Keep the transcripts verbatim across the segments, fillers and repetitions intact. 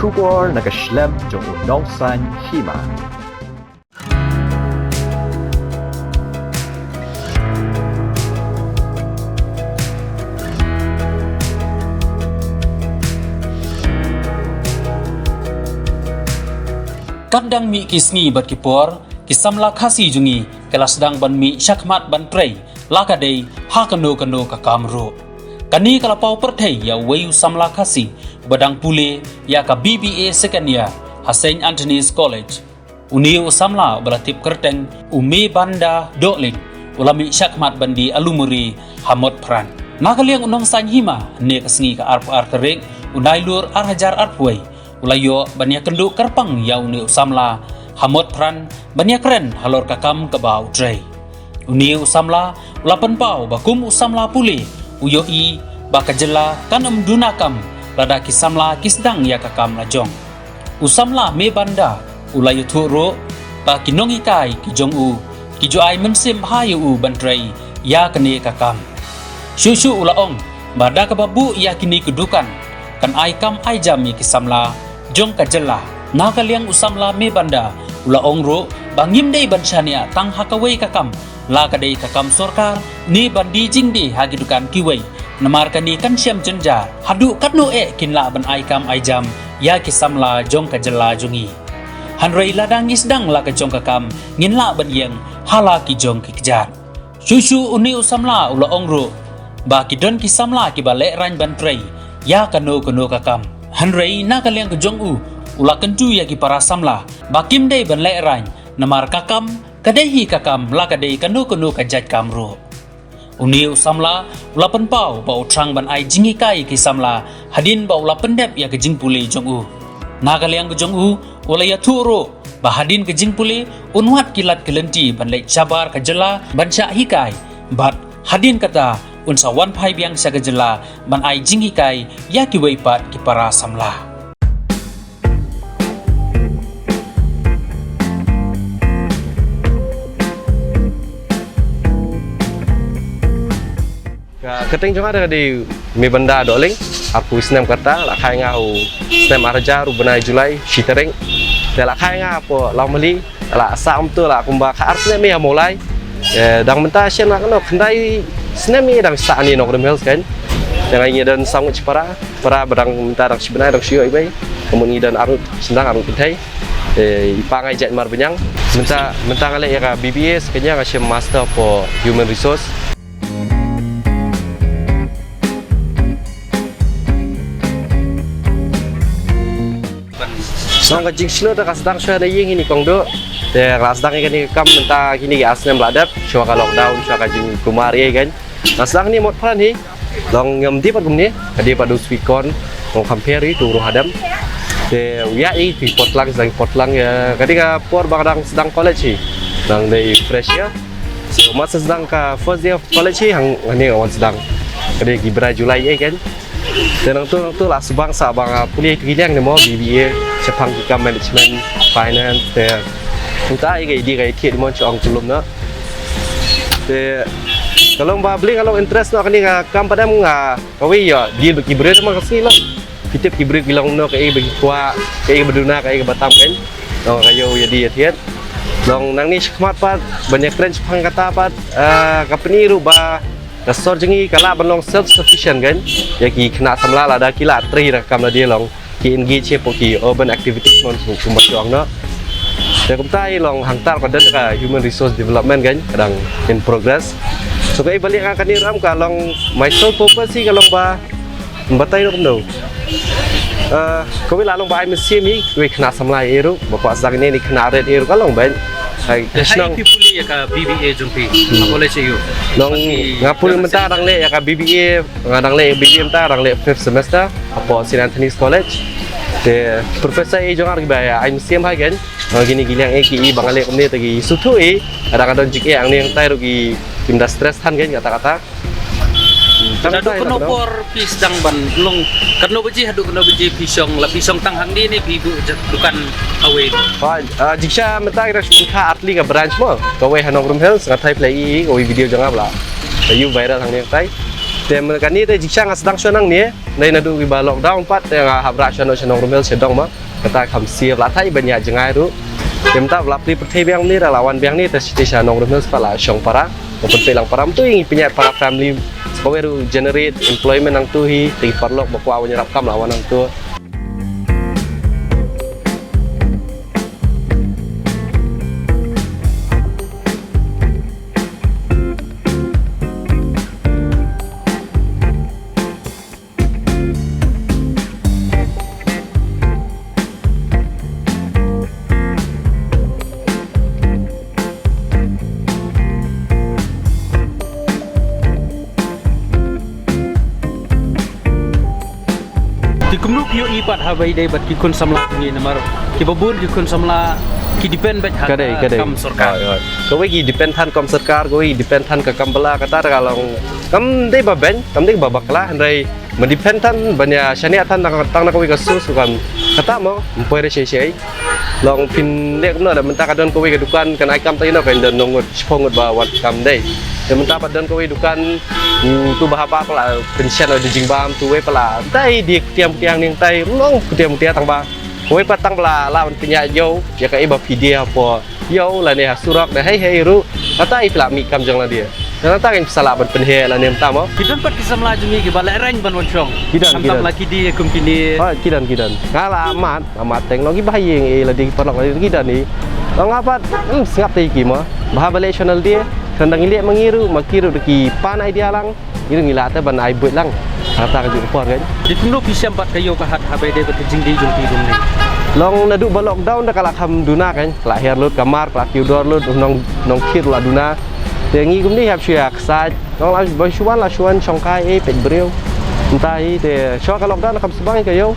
Khubor na ka shlem jong u Nongsaiñ Hima. Katba dang mih ki sngi bad ki por, ki samla Khasi jong ngi ki la sdang ban mih shakhmat ban trei la ka dei ha kano kano ka kam ruh. Kane ka la paw pyrthei ïa uwei u samla Khasi uba dang pule ïa ka B B A second year ha Saint Anthony's College. Une u samla uba la tip kyrteng u Mebanda Dohling u la mih shakhmat ban die alumuri ha Motphran. Na ka liang u Nongsaiñ Hima, ne ka sngi ka arphew ar tarik u Nailur ar hajar arphew wei, u la ïoh ban ïakynduh kyrpang ïa une u samla ha Motphran ban ïakren halor ka kam kaba u trei. Une u samla u la pynpaw ba kum u samla pule u ïohi ba ka jylla kan ym duna kam lada ki samla ki sdang ïa ka kam la jong. U samla Mebanda u la ïathuh ruh ba ki nonghikai ki jong u ki ju ai mynsiem bha ïa u ban trei ïa kane ka kam. Shuh shuh u la ong ba da kaba buh ïa kine ki dukan kan ai kam ai jam ïa ki samla jong ka jylla. Na ka liang u samla Mebanda u la ong ruh ba ngim dei ban shaniah tang ha kawei ka kam, la ka dei ka kam sorkar ne ban die jingdie ha ki dukan kiwei, namar kane kan shem jynjar. Haduh katno eh kin lah ban ai kam ai jam ïa ki samla jong ka jylla jong ngi? Hynrei lada ngi sdang la ka jong ka kam, ngin lah ban ïeng ha la ki jong ki kjat. Shuh shuh une u samla u la ong ruh ba ki don ki samla kiba lehraiñ ban trei ïa kano kano ka kam. Hynrei na ka liang ka jong u, u la kyntu ïa ki para samla ba kim dei ban lehraiñ, namar ka kam ka dei hi ka kam, la ka dei kano kano ka jait kam ruh. Une u samla u la pynpaw ba u thrang ban ai jinghikai ïa ki samla hadien ba u la pyndep ïa ka jingpule jong u. Na ka liang ka jong u, u la ïathuh ruh ba hadien ka jingpule un wad ki lad ki lynti ban leit shabar ka jylla ban shah hikai, bad hadien kata un sa wan phai biang sha ka jylla ban ai jinghikai ïa kiwei pat ki para samla. Ka kyrteng jong nga da ka dei Mebanda Dohling, arphew snem ka rta, la kha ïa nga ha u snem ar hajar, u bnai July shi tarik. Te la kha ïa nga hapoh Lawmali, la sah kumto la kumba kha ar snem ïa Mawlai. Eh, dang mynta shen la kano khyndai snem ïa dang sah ni Nongrim Hills kan. Dang ngi don saw ngut shipara, para ba dang mynta dang shi bnai dang shu ïoh iwei. Ka mut ngi don arngut shynrang arngut kynthei. Eh, i pa nga i jait mar bniang. Mynta mynta nga leh ïa ka B B A, sa kane nga shim master for human resource. Nong ka jingshlur da ka sdang shuwa na ïing hi ni kong doh. Te ka la sdang ïa kane ka kam mynta kine ki ar snem la dep, shuwa ka lockdown, shuwa ka jingkulmar ïa kan. Ka sdang ni Motphran hi. Long ngam dei pat kumne, ka dei pat u sweet corn, ngam compare hi tu ruh hadam. Te u ïa i pi potlang, sdang potlang ïa, ka dei ka por ba ka dang sdang college hi. Dang dei fresh ïa. So, masa sdang ka first day of college hi, hang, hane wan sdang. Ka dei ki bnai July ïa kan. Te nangtu nangtu la sbang sa ba nga pule tu ki liang ne mo, B B A, shaphang ki kam management, finance, te. Mynta ïa ka idea ka ïa thied mo, chong tulum na. Te ka long ba bli ka long interest na kane ka kam pat em nga kawei ïa deal bad ki briew ma ka sngi long. Ki tip ki briew ki long no ka ïa ba ki kwah, ka ïa ba duna, ka ïa ba tam kan. Long ka ïa ïa deal ïa thied. Long nangne shakhmat pat ban ïa kren shaphang kata pat, ah, ka pyni ruh ba ka sor jong ngi ka lah ban long self sufficient kan. Ïa ki khynnah samla lada ki lah trei da ka kam lade long ki engage hapoh ki urban activities mon, kumba shu ong noh. Te kumta i long hangta ka don ka human resource development kan ka dang in progress. So ka i ba liang kane ruh em ka long my sole purpose hi ka long ba batai ruh kumno. Eh, kawei la long ba ai mynsiem hi, kawei khynnah samla ïa i ruh, ba kwah sdang ne ni khynnah rit ïa i ruh ka long ban. Hai, te shnong. Phi pule ïa ka B B A jong phi, ha college ïa u. Long nga pule mynta dang leh ïa ka B B A, nga dang leh B B A mynta dang leh fifth semester hapoh Saint Anthony's College. Te professor i jong nga ruh ki ba ïa ai mynsiem ha kan. Nga kine ki liang i ki i ba nga leh kumne te ki suthu i. Ada ka don jik i ang ne ang tai ruh ki kim da stress than kan kata kata. Haduh katno por phi sdang ban long, katno baje haduh katno baje phi shong, la phi shong tang hangne ne phi buh dukan kawei? Ba, ah, jingshisha mynta ngi dang shu pynkhah artylli ka branch mo. Kawei ha Nongrim Hills nga tharai phi la ïohi kawei video jong nga ba la ïoh viral hangne tai. Te mynta kane te jingshisha nga sdang shuwa nangne, dei naduh kiba lockdown pat te nga hap rah shuwa noh sha Nongrum Hills sha dong ma. Kata kam siew la thait ban ïa jngai ruh. Te mynta ba la plie pyrthei biang ne, da la wan biang ne, te sha Nongrum Hills pat la shong para. Ba pynpeit lang para, mynta ngi pynïaid para family. Sa kawei ruh generate employment hangto hi, te ki paralok ba kwah ban ïarap kam la wan hangto. Te kumno phi ïohi pat haba ïadei bad ki khun samla jong ngi, namar kiba bun ki khun samla ki depend beit ha ka dei, ka dei, kam sorkar. Hooid, hooid. Kawei ki depend than kam sorkar, kawei ki depend than ka kam bylla, kata ka long kam dei ba beiñ, kam dei ba bakla, hynrei ma depend than ban ïa shaniah than tang, tang na kawei ka source kam, kata mo ym poi re shei shei. Long phin leh kumno, da mynta ka don kawei ka dukan kan ai kam, ta ïa no kan don nongngut shiphew ngut ba wat kam dei. Da mynta pat don kawei dukan, uto ba haba pat la pynshet noh da jingbam, uto wei pat la, dei dei ktiang ktiang ning, dei long ktiang ktiang, tang ba kawei pat tang ba la, la ban pynïaid ïew ïa kaei ba phi die hapoh ïew lane ha surok, da hei hei ruh, kata i phi la mih kam jong lade. Nangta kan phi sa lah ban pynheh lane mynta mo. Ki don pat ki samla jong ngi kiba lehraiñ ban wan shong. Ki don, ki don. Samla ki die kum kine. Ha, ki don, ki don. Nga la mad, nga mad teng, long kiba ha ïing, eh, lade ki paralok lade ki don, eh. Long nga pat, hmm, sngap te ki mo. Ba haba leh shong lade, khnang dang ïaleh ma ngi ruh, ma ki ruh da ki pan idea lang. Ngi ruh ngi lah te ban ai buit lang. Kata ka juh ka por kan. Te kumno phi shem bad ka ïew ka hat haba ïadei bad ka jingdie jong phi kumne? Long naduh ba lockdown da ka la kham duna kan. Ka la her lut ka mar, ka la kiew dor lut, nong, nong khit la duna. Te ngi kumne hap shu ïa ksaid. Long la ba shu wan, la shu wan shongkai, eh, peit briew. Mynta hi te shuwa ka lockdown kham sbang ka ïew.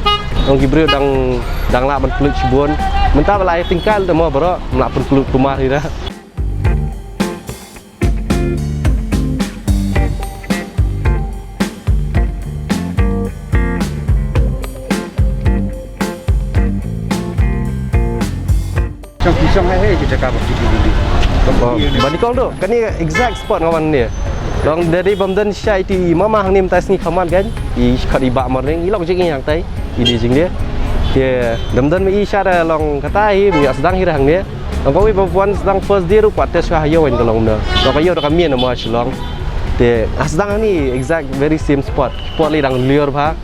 Long ki briew dang, dang lah ban kylluid shibun. Mynta ba la ïa tyngkai te mo baroh, ym lah pynkylluid kumar hi da. Shong ki shong hei hei ki jaka ba ki di di. Oh, ba nyngkong tu, kane exact spot nga wan ne. Long da dei bym don sha iti i mama hangne mynta sngi khamat kan. I khot i Bah Morning, i long jingïa hangtai. I die jingdie. Te da ym don ma i sha da long kata hi, ym ïoh sdang hi da hangne. Long kawei ba wan sdang first day ruh kwah test shuwa ha ïew, ka long na. Long ka ïew da ka mih na ma Shillong. Te ha sdang hangne exact very same spot. Spot lei dang liur bha.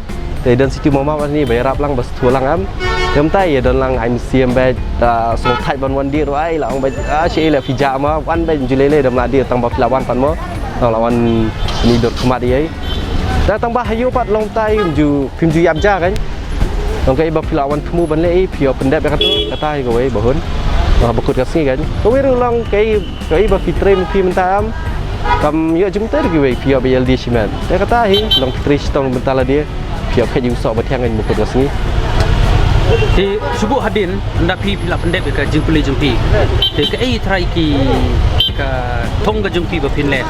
Te don situ mama ba hangne ba ïarap lang ba sngewthuh lang em. Te mynta ïa don lang ai mynsiem bad, ah, sngewthait ban wan die ruh ai la ong bad, ah, shi ei la phi jah ma wan bad, ju lei lei da ym lah die tang ba phi la wan pat mo. Tang la wan ni dor khmat ïa. Te tang ba ha ïew pat long tai ym ju Phim ju ïap ja kan. Long kaei ba phi lah wan thmu ban leh, phi ïoh pyndep ïa kata, kata hi kawei ba hun. Ba kut ka sngi kan. Kawei ruh long kaei, kaei ba phi trei phi mynta em. Kam ïoh jingmyntoi ruh kiwei, phi ïoh ba ïalade shimet. Te kata hi long phi trei shitom mynta lade. Phi ïoh khet ïa u soh ba thiang kan ba kut ka sngi. Te shu buh hadien ynda phi, phi lah pyndep ïa ka jingpule jong phi. Te kaei trai ki ka thong ka jong phi ba phin leh.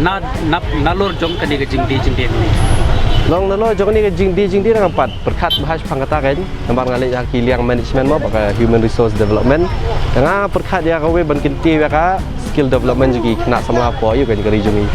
Na, na, nalor jong kane ka jingdie jingdie. Long nalor jong kane ka jingdie jingdie ngam pat pyrkhat bha shaphang kata kan. Namar nga leit ha ki liang management mo, ba ka human resource development. Te nga pyrkhat ïa kawei ban kyntiew ïa ka skill development jong ki khynnah samla hapoh ïa kane ka ri jong ngi.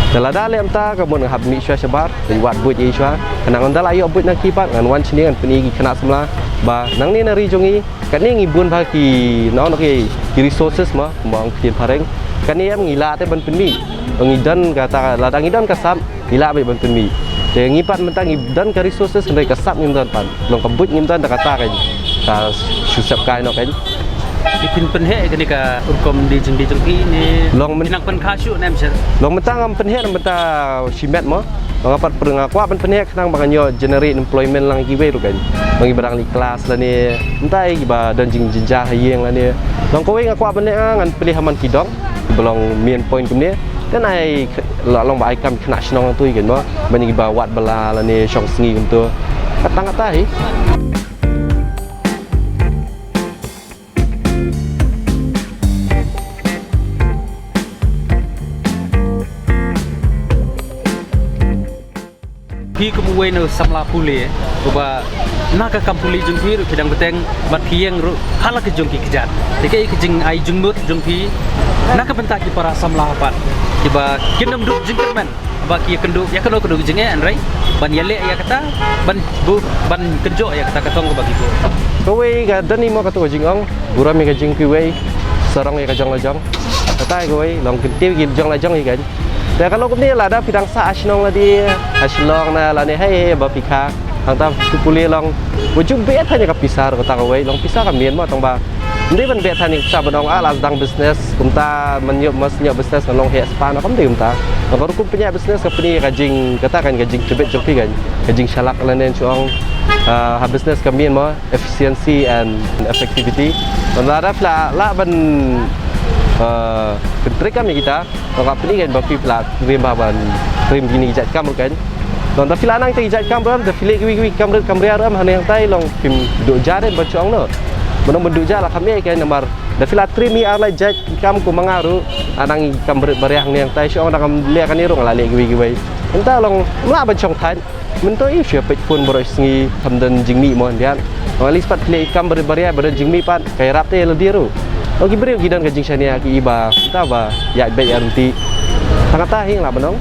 Te lada leh mynta ka mut nga hap mih shuwa shabar, te wad buit ïa shuwa. Khnang ynda la ïoh buit na ki pat ngan wan shane ngan pyni ki khynnah samla ba nangne na ri jong ngi. Kane ngi bun bha ki, no, no, ki, ki resources ma, ma ong ktien phareng. Kane em ngi lah te ban pynmih. Ngi don kata, lada ngi don ka sap, ngi lah beit ban pynmih. Te ngi pat mynta ngi don ka resources, hynrei ka sap ngim don pat. Long ka buit ngim don da kata kan. Ka shu sep kai no kan. Ki phin pynheh kane ka rukom die jingdie jong phi ne. Long myn- Phin nang pynkha shuh ne em shen. Long mynta ngam pynheh, mynta shimet mo. Nga pat pyrshang, nga kwah ban pynheh khnang ba ngan ïoh generate employment lang ïa kiwei ruh kan. Ba ngi ba dang leit klas lane, mynta ïa kiba don jingjynjar ha ïing lane. Long kawei nga kwah ban leh, nga ngan plie ha man ki dong kiba long main point kumne. Te nai la long ba ai kam khynnah shnong tu ïa kan mo. Ba ngi ba wad bylla lane shong sngi kumtu. Kata kata hi. Phi kum uwei na u samla pule, uba na ka kam pule jong phi ruh phi dang bteng, bad phi ïeng ruh ha la ka jong ki kjat. Te kaei ka jingai jingmut jong phi na ka bynta ki para samla pat, kiba kin ym duh jingkyrmen. Ba ki ïakynduh, ïakynduh kynduh jingeh, hynrei ban ïaleh ïa kata, ban bu, ban kynjoh ïa kata ka thong kaba ki buh. Kawei ka don hi mo kato ka jingong, burom ïa ka jingkiwei, sarong ïa ka jong la jong. Kata kawei, long kyntiew ki jong la jong hi kan. Te ka long kumne, lada phi dang sah ha shnong lade, ha Shillong ne lane haei haei ba phi kha. Hangta phi pule long, wat ju beh than ïa ka pisa ruh kata kawei, long pisa ka mih mo tang ba. Ym dei ban beh than ïa ka pisa ban ong ah la sdang business, kumta man ïoh, mas ïoh business ngan long heh spah, kam dei kumta. Ka rukom pynïaid business ka pyni ïa ka jing, kata kan ka jingtbit jong phi kan, ka jingshalak lane shu ong, ah, ha business ka mih mo efficiency and effectivity. Ban lada phi lah, lah ban, ah, pyntrei kam ïa kita, to ka pyni kan ba phi lah rim bha ban rim kine ki jait kam ruh kan. To da phi lah nang te ki jait kam ruh, da phi leh kiwei kiwei kam ruh, kam ria ruh hangne hangtai long phim duh ja dei ban shu ong noh. Ban ong ban duh ja la kham eh kan, namar da phi lah trim hi ar lai jait kam kum ma nga ruh, ah nang kam rit ba ria hangne hangtai shu ong da ngam leh kane ruh nga la leh kiwei kiwei. Hangta long ym lah ban shong thait. Mynta i shu peit phone baroh sngi, kham don jingmih mo hyndiat. At least pat phi leh kam barit ba ria ba don jingmih pat, ka ïarap te ïa lade ruh. Ong ki briew ki don ka jingshaniah ki i ba, mynta ba ïaid beit ïaid ryntih. Tang kata hi nga lah ban ong.